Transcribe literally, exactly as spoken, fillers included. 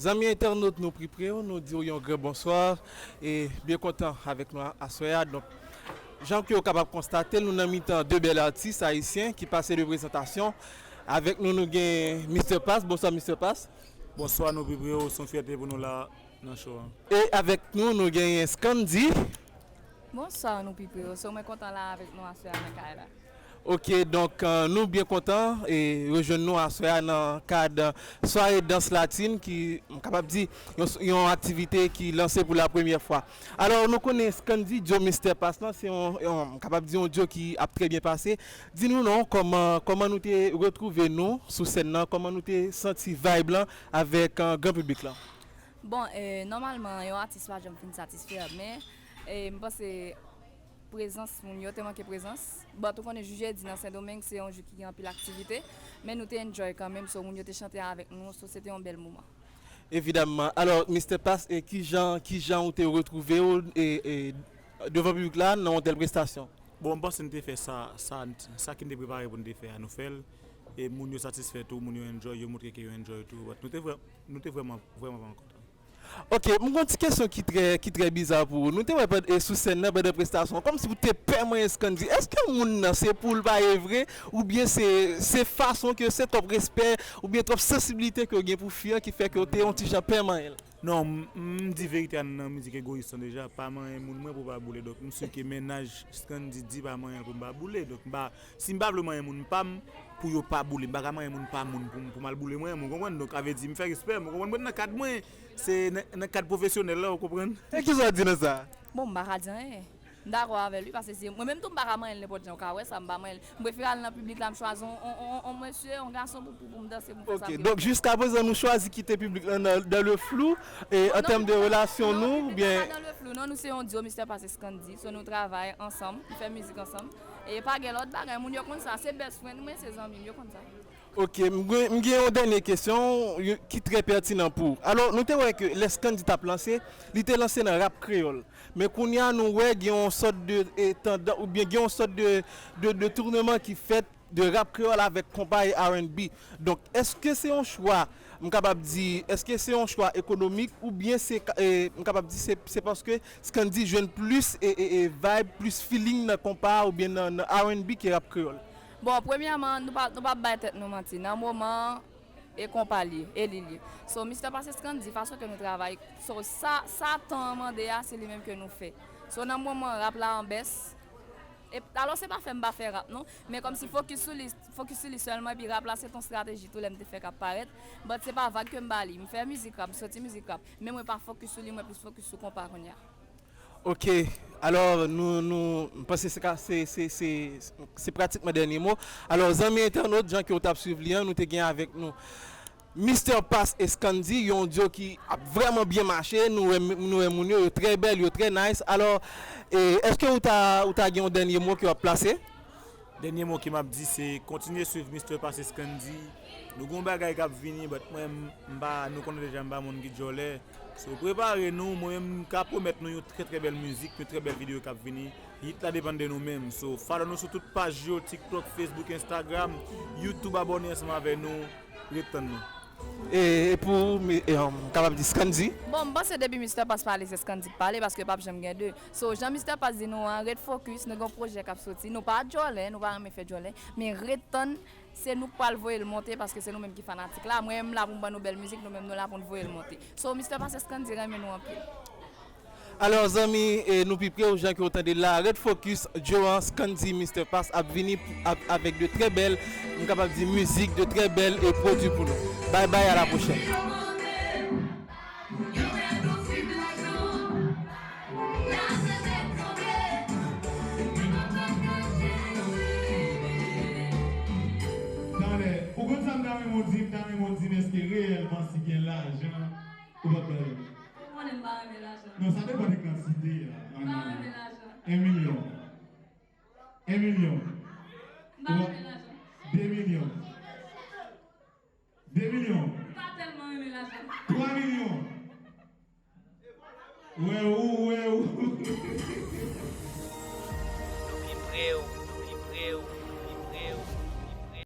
Zanmi entènot nou pi pre, nou di w yon gran bonswa e byen kontan avèk nou aswè a. Donk, jan ke w kapab konstate, nou nan mitan de bèl atis ayisyen ki pase de prezantasyon. Avèk nou, nou gen Mister Pass. Bonswa, Mister Pass. Bonswa, nou pi pre, se yon fyète pou nou la nan show an. E avèk nou, nou genyen Scandy. Bonswa, nou pi pre, se mwen kontan la avèk nou aswè a nan kay la. Ok, donk, euh, nou byen kontan e rejwenn nou aswè a nan kad sware dans latin ki, m kapab di, yon, yon aktivite ki lanse pou la premyè fwa. Alò, nou konnen Scandy, duo Mister Pass lan, se yon, yon, m kapab di, yon duo ki ap trè byen pase. Di nou non, kòman, kòman nou te retwouve nou sou sèn nan, kòman nou te santi vibe lan avèk, euh, gran piblik lan? Bon, eh, nòmalman, yon atis pa janm fin satisfè, men, eh, m panse prezans moun yo te manke prezans. But ou konnen jou jedi nan Sendomeng se yon jou ki gen anpil aktivite, men nou te enjoy kanmenm, so moun yo te chante avèk nou, so se te yon bèl moman. Evidamman. Alò, Mister Pass, e kijan, kijan ou te retwouve w e, e devan piblik la nan yon tèl prestasyon? Bon, m panse n te fè sa, sa, sa ke n te prepare pou n te fè a, nou fè l. E moun yo satisfè tou, moun yo enjoy, yo montre ke yo enjoy tou. But nou te vrè-, nou te vrèman, vrèman, vrèman kontan. Ok, m gon ti kesyon ki trè, ki trè biza pou ou. Nou te wè pand-, e sou sèn nan pandan prestasyon, kòmsi ou te pè manyen Scandy. Èske moun nan se pou l pa ye vre, oubyen se, se fason ke se twòp respè, oubyen twòp sansiblite ke w gen pou fi an ki fè ke w te yon ti jan pè manyen l? Non, m, m di verite a nan mizik egoyis lan deja, pa manyen moun mwen pou pa boule. Donk, m si ke mennaj Scandy di pa manyen l pou m pa boule. Donk, m pa, si m pa vle manyen moun pa m, pou yo pa boule m, m pa ka manyen moun pa moun pou m, pou m al boule mwen, m, ou konprann? Donk, sa vle di, m fè respè m, ou konprann? Mwen nan kad mwen, se nan, nan kad pwofesyonèl la, ou konprann? E kisa w di nan sa? Bon, m pa ka di anyen. M dakò avè l wi, paske se mwen menm tou m pa ka manyen l nenpòt jan, ou ka wè sa, m pa manyen l. M prefere al nan piblik la, m chwazi on, on, on, on mesye, on gason pou, pou, pou m danse, pou m fè sa. Ok, donk jiskaprezan nou chwazi kite piblik lan nan, dans le flou, e an tèm de relasyon nou, oubyen? Non, nou pa dans le flou, non, nou se yon duo Mister Pass e Scandy, so nou travay ansanm, nou fè mizik ansanm. E pa gen lòt bagay, moun yo konn sa, se best friend mwen, se zanmi m, yo konn sa. Ok, m gen, m gen yon dènye kesyon yo, ki trè pètinan pou ou. Alò, nou te wè ke lè Scandy t ap lanse, li te lanse nan rap kreyòl. Men kounye a, nou wè gen yon sòt de, e, tandan-, oubyen gen yon sòt de, de, de tounman ki fèt de rap kreyòl avèk konpa e R and B. Donk, èske se yon chwa, m kapab di, èske se yon chwa ekonomik, oubyen se ka-, e, m kapab di se, se paske Scandy jwenn plis, e, e, e, vibe, plis feeling nan konpa oubyen nan, nan R and B ke rap kreyòl? Bon, premyèman, nou pa, nou p ap bay tèt nou manti. Nan moman an, e konpa li ye, e li li ye. So, Mister Pass e Scandy, fason ke nou travay, so, sa, sa tan an mande a, se li menm ke nou fè. So, nan moman an, rap la an bès. E, alò, se pa fè m pa fè rap, non. Men kòmsi fokis sou li, fokis sou li sèlman, epi rap la, se t on estrateji tou lè m te fè k ap parèt. But se pa vag ke m ba li. M fè mizik rap, m soti mizik rap. Men mwen pa fokis sou li, mwen plis fokis sou konpa kounye a. Ok, alò, nou, nou, m panse se ka, se, se, se, se pratikman dènye mo. Alò, zanmi entènot, jan ke w t ap swiv li an, nou te gen avèk nou Mister Pass e Scandy, yon duo ki ap vrèman byen mache. Nou wè, nou wè moun yo, yo trè bèl, yo trè nice. Alò, e, èske ou ta, ou ta gen yon dènye mo ke w ap plase? Dènye mo ke m ap di se kontinye swiv Mister Pass e Scandy. Nou gon bagay k ap vini, but mwen, m, m pa, nou konnen deja m pa moun ki djòlè. So, prepare nou, mwen menm m ka pwomèt nou yon trè, trè bèl mizik, yon trè bèl videyo k ap vini. Hit la depann de nou menm. So, follow nou sou tout paj yo, TikTok, Facebook, Instagram, YouTube, abòne ansanm avè nou, ret tann nou. E, e pou ou, mi-, e, um, kapab di Scandy? Bon, m panse depi Mister Pass pale, se Scandy k pale, paske p ap janm gen de. So, jan Mister Pass di nou an, ret fokis, nou gen yon pwojè k ap soti. Nou pa djòlè, nou pa renmen fè djòlè, men ret tann, se nou k pral voye l monte, paske se nou menm ki fanatik la. Mwen, m la pou m ban nou bèl mizik, nou menm nou la pou n voye l monte. So, Mister Pass e Scandy renmen nou anpil. Alò, zanmi, e, nou pi pre, jan ke w tande la, ret fokis, duo an, Scandy, Mister Pass ap vini pou, ap, avèk de trè bèl, m kapab di, mizik, de trè bèl e pwodui pou nou. Bye bye, à la prochaine. Talè, ou konn sa m ta renmen w di, m ta renmen w di m èske reyèlman si gen lajan ou p ap ba yo. Ou konnen m pa renmen lajan. Non, sa depann de kantite a. M pa renmen lajan. En milyon. En milyon. M pa renmen lajan. De milyon. De milyon. M pa tèlman renmen lajan. Twa milyon. Wè ou, wè ou.